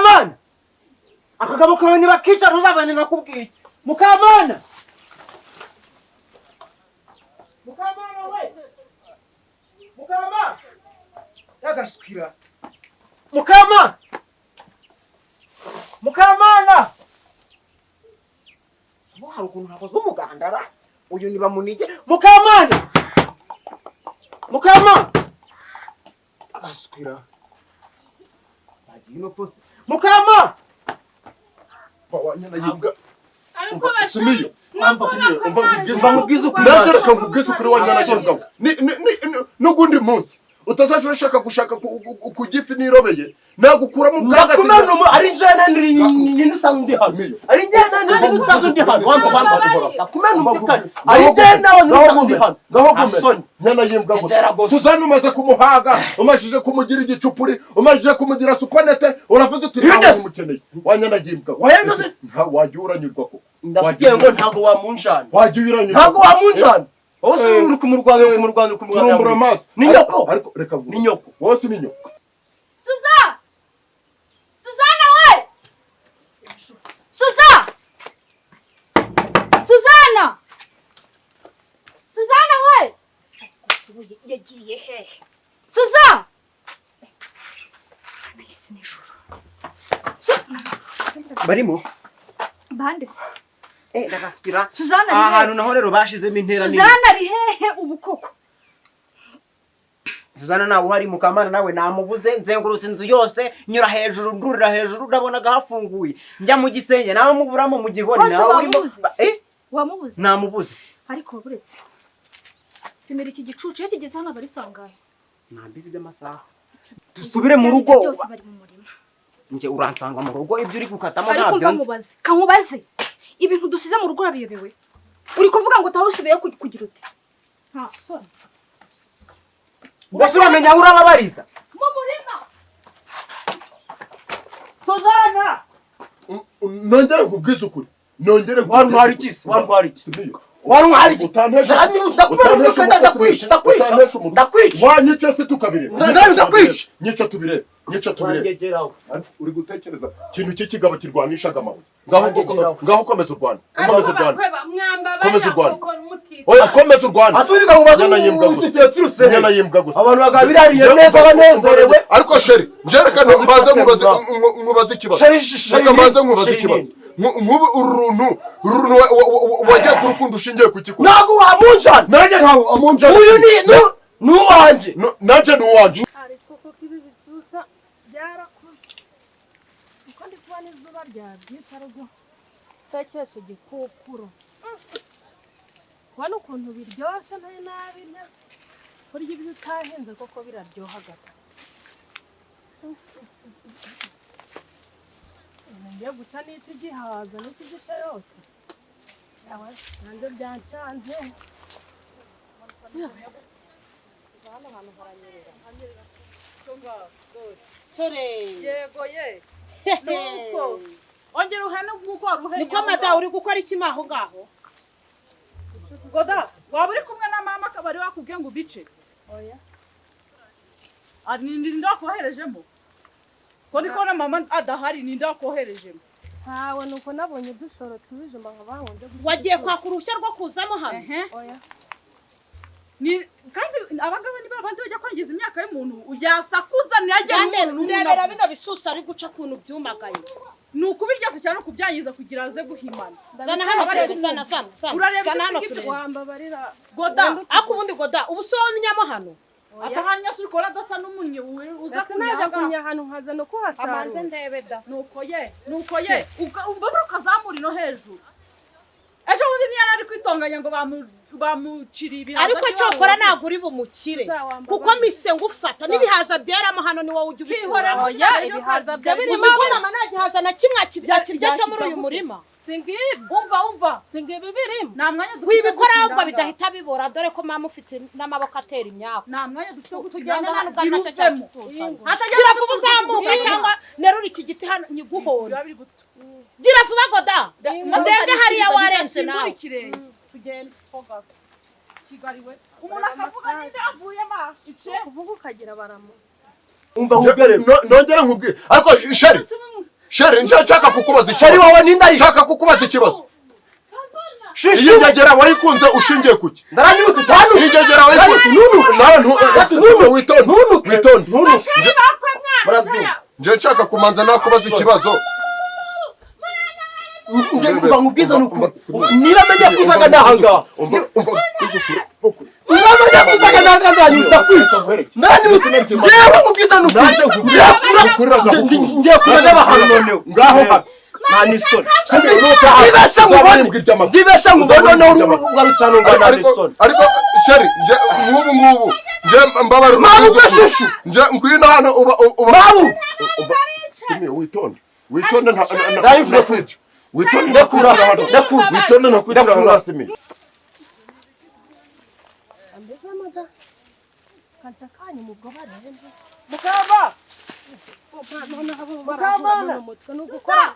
Mukamana, akagabo kawe nibakica ntuzabane. Nakubwiye, Mukamana, Mukamana we, Mukama yagaswira, Mukama, Mukamana. Ubu hari ukuntu nakoze umugandara uyu nibamunige. Mukamana, Mukama agaswira bagiye no pose. Mukama. Wanyana yimbwa. Ariko Sumiyo. Umva nkubwize ukuri. Nanjye reka nkubwize ukuri, wanyana yimbwa. N'ugundi munsi utazaje urashaka gushaka ku gifi nirobeye, nagukuramo. Ndakumena umu ari njye ninde usanzwe undi hano? Sumiyo. Ari njye ninde usanzwe undi hano? Wamba wamba, ndakumena umvikane, ari njye nawe ninde usanzwe undi hano? Ngaho gume. Asoni. Nyana yimbwa gusa. Tegera gusa. Suzanne umaze kumuhaga, umajije kumugira igicupuri, umajije kumugira supanete, uravuze uti ntawe Yunus! umukeneye, wanyana yimbwa. Wahenze. Wajya uranyurwa ko Ndakubwiye ngo ntabwo wamunjana. Wajya uranyurwa. Ntabwo wamunjana wowe. Si uri kumurwanya, uri kumurwanya, uri kumurwanya. Turumbura amaso. Ni nyoko. Ariko reka nguhe. Ni nyoko. Wowe si ni nyoko. Suza! Suzana we! Suza! Suzana! Suzana we! Yagiye hehe? Suza! Nahise nijoro. Barimo. Bande se? Eh, ndagaswira. Suzana ari Aha hehe? hantu naho rero bashizemo intera nini. Suzana ari hehe ubu koko? Suzana nawe uhari. Mukamana nawe namubuze. Nzengurutse inzu yose, nyura hejuru, ndurira hejuru, ndabonaga hafunguye, njya mu gisenge nawe muburamo, mu gihori Hose. Nawe urimo. Wamubuze? Eh. Wamubuze? Namubuze. Ariko buretse pimira iki gicucu, iyo kigeze hano aba ari sangahe? Nambizi by'amasaha, dusubire mu rugo. Byose bari mu murima. Njye uransanga mu rugo, ibyo uri gukatamo Ariko ntabyo mva nzi. nkubaze, kankubaze, ibintu dusize mu rugo urabiyobewe? Uri kuvuga ngo utaha usubiyeyo kugira ute? Nta soni. Ubwo se uramenya aho urababariza? Mu murima. Suzana. Nongere nkubwize ukuri, nongere. Wantwara iki se? Wantwara iki? Sumiyo. Wantwara iki? Utantesha. Ndakumena, ndakwica, ndakwica, Utantesha umutwe. ndakwica. Wanyica se tukabireba? Ndakwica. Nyica tubirebe, nyica tubirebe. Wangegeraho. Ariko uri gutekereza ikintu cy'ikigabo kirwanishaga amabuye. Ngaho. Wangegeraho. Ngaho komeza urwane, komeza Ariko urwane. bakweba mwamba. Komeza urwane. Koko mutita. Oya, komeza urwane. Asubira mubaze. Nyana yimbwa gusa. Uturutse. Nyana yimbwa gusa. Abantu bakaba birariye neza banezerewe. Ariko chéri, nje reka mbanze nkubaze, nkubaze ikibazo. Chéri, chéri, Reka mbanze nkubaze chéri. ikibazo. Nk'ubu uru runtu wagiye ku rukundo ushingiye ku kiko? Ntabwo wamunjana. Nanjye ntabwo amunjana. Uyu ni uwanjye. Nanjye ni uwanjye. Ariko koko ibi bisusa byarakuze, uko ndi kubona izuba ryabyishe, ari gutekesha igikukuru, kubona ukuntu biryoshye, ntari nabirya. Kurya ibyo utahinze koko biraryoha gato. Ngiye guca n'iki gihaza n'iki gishayote, yawe nanjye byancanze. Hano hantu haranyerera. Cyore. Yego ye, nuko ongera uhene nk'uko wari uhenye. Niko madamu, uri gukora iki aho ngaho? Goda, waba uri kumwe na mama akaba ari wakubwiye ngo ubice? Oya. Ah, ni ninde wakoherejemo? Ko ndi kubona mama adahari, ninde wakoherejemo? Ntawe, nuko nabonye udusoro tw'ibijumba nka nje. Wagiye kwaka uruhushya rwo kuzamo hano? Ehe. Oya. Ni kandi abangaba ni babandi bajya kwangiza imyaka y'umuntu, yasakuza ntiyajye n'umuntu n'umwe. Ndebera bino bisusa ari guca ukuntu byumagaye. Ni ukubirya se cyane kubyangiza kugira aze guhimana? Zana hano turebe, zana, zana, zana. Urareba. Zana hano Icyo turebe. Wambabarira. Goda. Ariko ubundi Goda, ubu si wowe unyamo hano? Atahanya se uri kubona adasa n'umunyi uza Ese najya kunyaga? kunya ahantu nkazana uko Amanze uhasarura. ndebe da. Nuko ye, nuko ye, umbabura ukazamura ino hejuru. Ejo bundi niyo yari ari kwitonganya ngo bamuciriye ibihaza. Ariko by'iwabo. cyokora ntabwo uri bumukire, Uzawambara. kuko mise ngufata n'ibihaza byeramo hano ni wowe ujya Kwihorera. ubikura. Oya, ibihaza byo birimo. Uzi ko mama nta gihaza na kimwe akirya cyo muri uyu murima? Singibi. Umva, umva. Singibi birimo. Nta mwanya dufite Wibikora ahubwo gutinda. bidahita bibora, dore ko mama ufite n'amaboko atera imyaka. Nta mwanya dufite wo Tugenda gutinda. nta nubwo ari nacyo Uvemo. cyatuzanye. Hatagira Gira vuba uzamuka cyangwa nerura iki giti hano nyiguhora. Biba biri guto. Gira vuba Goda. Maze Ndenge hariya warenze ntimbure nawe. ikirenge. Tugende. Kigali we, umuntu akavuga ninde avuyemo ice. Kuvuga ukagira baramutse. Umva nkubwire. Nongere nkubwire, ariko chéri. Chéri, nshaka kukubaza Chéri ikibazo. Wawe ninde ari? Nshaka kukubaza ikibazo. Shushu. Iyi ngegera wayikunze ushingiye kuki? Ndaranyibutse utanu. Iyi ngegera wayikunze nawe ntu witonde. Ntunuke. Witonde. Ntunuke. Murabyumva. Nje nshaka kumanza nakubaza ikibazo. Umva nkubwiza ni ukuri, niba menye ko uzaga ndahangaha, Umva, umva, ukuri. niba menye ko uzaga ndahangaha, ndanyuta kwica. Ndaranyibutse njyewe, nkubwiza ni ukuri, ngiye kura n'abahantu noneho. Ngaho hano. Nta n'isoni. Zibesha nkubone, zibesha nkubone noneho ugarutse hano ngo nta Ariko n'isoni. Ariko chéri, nje nk'ubu ngubu nje mbabarira. Mabu Ukuri. gashushu. Nje ngwino hano uba Mabu. Umva, Simiyo, witonde, witonde, nta Ndayikura. ntakwica. Witonde. Ndakura. Ntakwicira hano. Ndakura. Witonde, ntakwicira Ndakura. hano, Simiyo. Kanca kanyu mubwo baremba. Mukamba. Mukamana umutwe ni ugukora.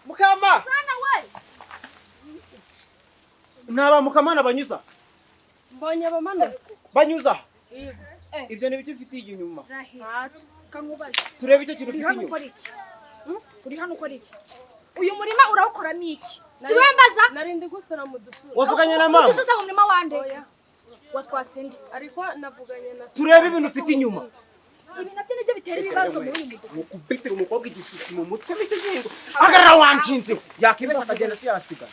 Mukamba. Mwana we. Ntaba Mukamana banyuza. Mbonye abamanutse. Banyuza. Ibyo ni ibiki mfitiye inyuma? Rahira. Kankubaze. Turebe icyo kintu Uri ufite hano inyuma. ukora iki? Uri hano ukora iki? Uyu murima urawukoramo iki? Si we mbaza? Nari ndi gusora mu dususa. Wavuganye na mama? Udususa mu murima wande? Oya. Watwatse ndi? Ariko navuganye na Turebe ibintu ufite inyuma. Ibi nabyo nibyo bitera ibibazo muri uyu mudugudu. Ukubitira umukobwa igisuki mu mutwe bitizingo. Hagarara wanshinze. Yakibesha akagenda si yasigara.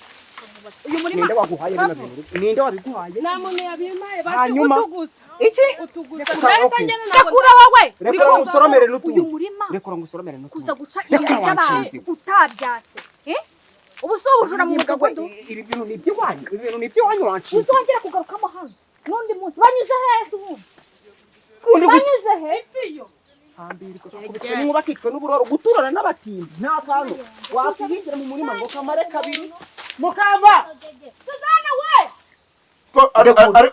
Uyu murima Ninde waguhaye bino bintu? Ninde wabiguhaye? Nta muntu yabimpaye basi. Hanyuma? Utugusa. Iki? Utugusa. Reka, Ndahita okay. ngenda ntabwo. Rekura wowe. Rekura ngusoromere Uyu n'utundi. murima Rekura ngusoromere n'utundi. kuza guca Rekura ibintu by'abantu wanshinze. utabyatse. Eh? Ubu si ubujura mu mudugudu. Ibi bintu ni iby'iwanyu. Ibi bintu ni iby'iwanyu wanshinze. Uzongera kugarukamo hano n'undi munsi. Banyuze heza ubundi. Ubundi gute? Banyuze he? Hambirwa mwubakicwe n'uburoro guturana n'abatindi nta kantu wakwihingira mu murima ngo kamare kabiri mukava. Suzana we.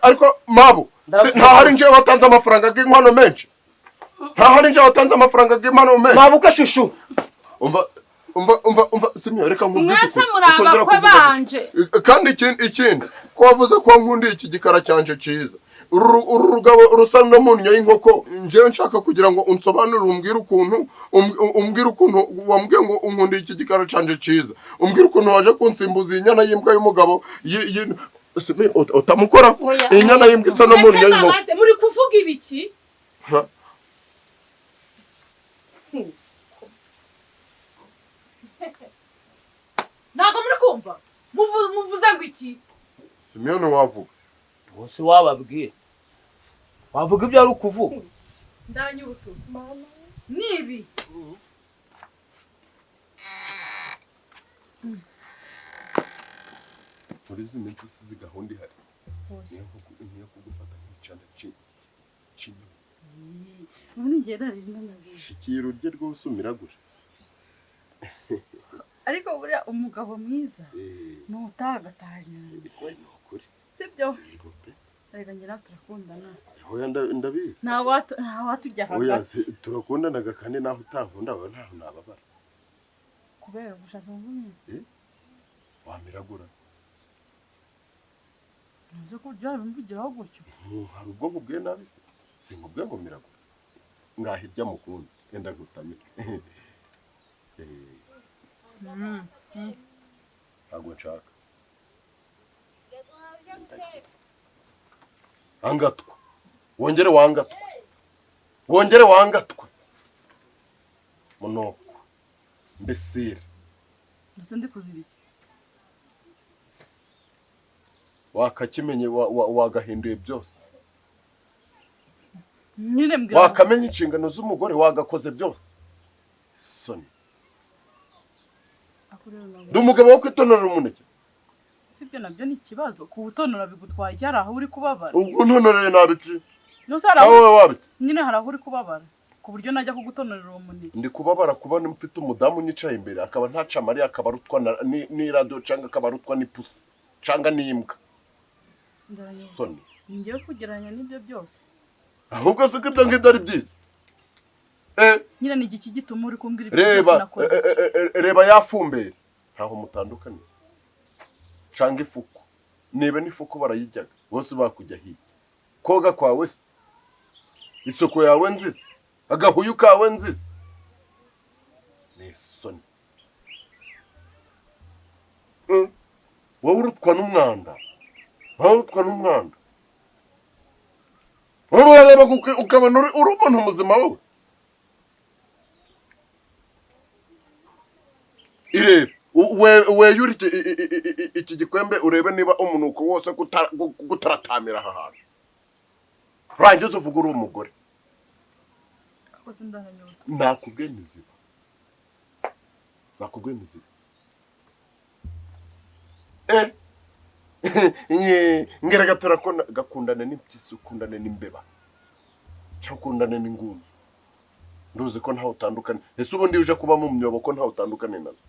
Ariko mabu, ntahari nje watanze amafaranga y'inkwano menshi, ntahari nje watanze amafaranga y'inkwano menshi. Mabuka shushu. Umva, umva, umva, umva, Simiyo, reka nkubwize Mwese ukuri. muri Utongera abakwe kuvuga gutya. banje. Kandi ikindi ko wavuze ko nkundiye iki gikara cyanje cyiza, uru rugabo rusa no mu nnyo y'inkoko, njyewe nshaka kugira ngo unsobanurire, umbwire ukuntu wambwiye ngo unkundiye iki gikara cyanje cyiza, umbwire ukuntu waje kunsimbuza iyi nyana y'imbwa y'umugabo Simiyo, utamukora iyi nyana y'imbwa isa no mu nnyo y'inkoko. Mureke, muri kuvuga ibiki? Ha. Ntabwo muri kumva. Muvuze ngo iki? Simiyoni, wavuga. Wose wababwiye, wavuga ibyo ari ukuvuga. Ndaranyubutu nibi. Muri izi minsi sizi gahunda ihari niyo kugufata nk'icana c'inyuma. Ubundi njye nari nanabizi. Shikira urye rwose umiragure. Ariko buriya umugabo mwiza ni utagatanya. Ni ukuri. Sibyo? Yego pe. Reka njye nawe turakundana. Oya, ndabizi. Nta watujya Oya. hagati. Turakundanaga kandi naho utankunda wowe ntaho nababara. Kubera gushaka ubumwe. Wamiragura. Ntuzi ko byabimvugiraho gutyo. Hari ubwo nkubwiye nabi se? Sinkubwiye ngo miragura? Ngaho irya mukunzi, enda ngutamike. Ntabwo nshaka. Ndagira. Angatwa wongere wangatwe, wongere wangatwe munoko mbesire. Ndetse ndi kuzira iki? Wakakimenye wagahinduye byose. Nyine mbwira. Wakamenya inshingano z'umugore, wagakoze byose, soni. Ako rero ntabwo- Ndi umugabo wo kwitonorera umuneke? Sibyo, nabyo ni ikibazo. Kuwutonora bigutwaye iki? Hari aho uri kubabara? Ubwo ntonoreye nabiki? Nose hari aho Cyangwa wowe wabiki? Nyine hari aho uri kubabara ku buryo najya kugutonorera uwo muneke? Ndi kubabara kuba mfite umudamu unyicaye imbere akaba ntaca amariya, akaba arutwa n'iradiyo cyangwa akaba arutwa n'ipusi cyangwa n'imbwa. Ndaranyuka. Soni. Ngiye kugereranya n'ibyo byose. Ahubwo se ko ibyo ngibyo ari byiza? Nyine ni igiki gituma uri kumbwira ibyo byose? Reba. Nakoze. Reba ya fumberi, ntaho mutandukaniye canga ifuku, niba n'ifuku barayijyaga bose bakujya hirya. Koga kwawe se, isuku yawe nziza, agahuyu kawe nziza. Nta soni. Wowe urutwa n'umwanda, wowe urutwa n'umwanda, wowe urareba ukabona uri umuntu muzima. Wowe irebe, weyure iki gikwembe, urebe niba umunuko wose gutaratamira aha hantu, urangiza uvuga uri umugore. Ariko sindaranyota. Nakubwiye miziba, nakubwiye miziba. Ngeragatera ko gakundane n'impyisi, ukundane n'imbeba, cyangwa ukundane n'ingunzu, nduzi ko ntawe utandukane. Ese ubundi iyo uje kuba mu myobo, ko ntawe utandukane nazo?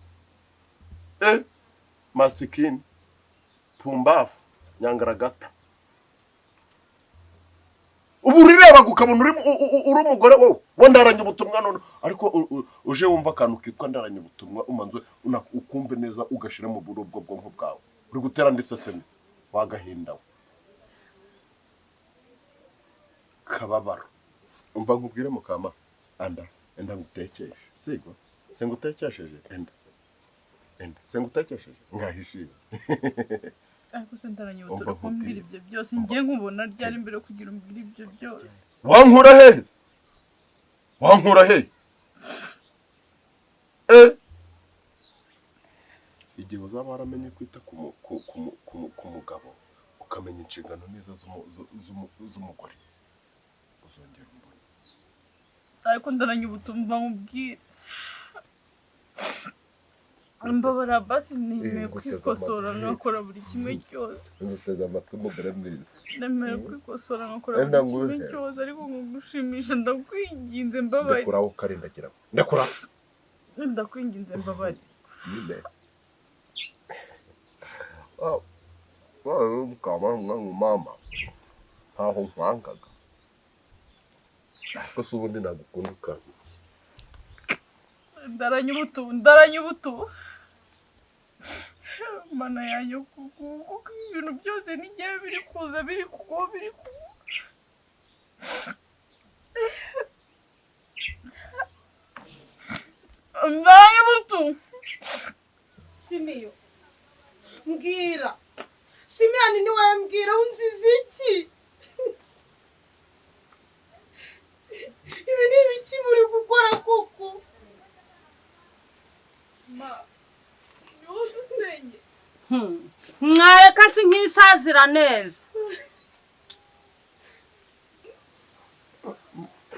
Masikini, pumbafu, nyangaragata. Ubu urireba ukabona uri umugore. Wowe wo ndaranye ubutumwa none, ariko uje wumva akantu kitwa ndaranye ubutumwa, umanze ukumve neza, ugashyira mu buro bwo bwonko bwawe. Uri gutera ndetse semisi wagahinda we kababaro. Umva nkubwire, mukama, anda enda ngutekeshe, sigo singutekesheje? Enda enda singutekesheje? Ngahishimye. Ariko se ndaranyota, Umva uri kumbwira nkubwire. ibyo byose, ngiye nkubona ryari mbere yo kugira umbwire ibyo byose? Wankura hehe? Wankura hehe? Igihe uzaba waramenye kwita ku mugabo, ukamenya inshingano neza z'umugore, uzongera umbone. Ariko ndaranyubuta, umva nkubwire, mbabara basi, nemeye Nguteze kwikosora amatwi. nkakora buri kimwe cyose. Nguteze amatwi, umugore mwiza. Nemeye kwikosora nkakora Enda buri kimwe nguhe. cyose, ariko nkugushimisha, ndakwinginze mbabarira. Ndekuraho ukarindagira, ndekura. Ndakwinginze mbabarira. Nyine mama, ntaho nkwangaga, ariko se ubundi nagukunda ukanga? Ndaranyubutu, ndaranyubutu, mana yanjye, kuko ibintu byose n'igihe biri kuza, biri kuko biri kuba. Ndaranyubutu. Simiyo, mbwira. Simiyani, niwe, mbwira, unziza iki? Ibi ni ibiki muri gukora koko? Ma, ni wowe udusenye. Mwareka si nk'isazira neza.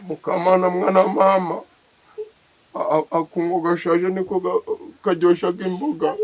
Mukamana, mwana mama, akungo gashaje niko karyoshaga imboga.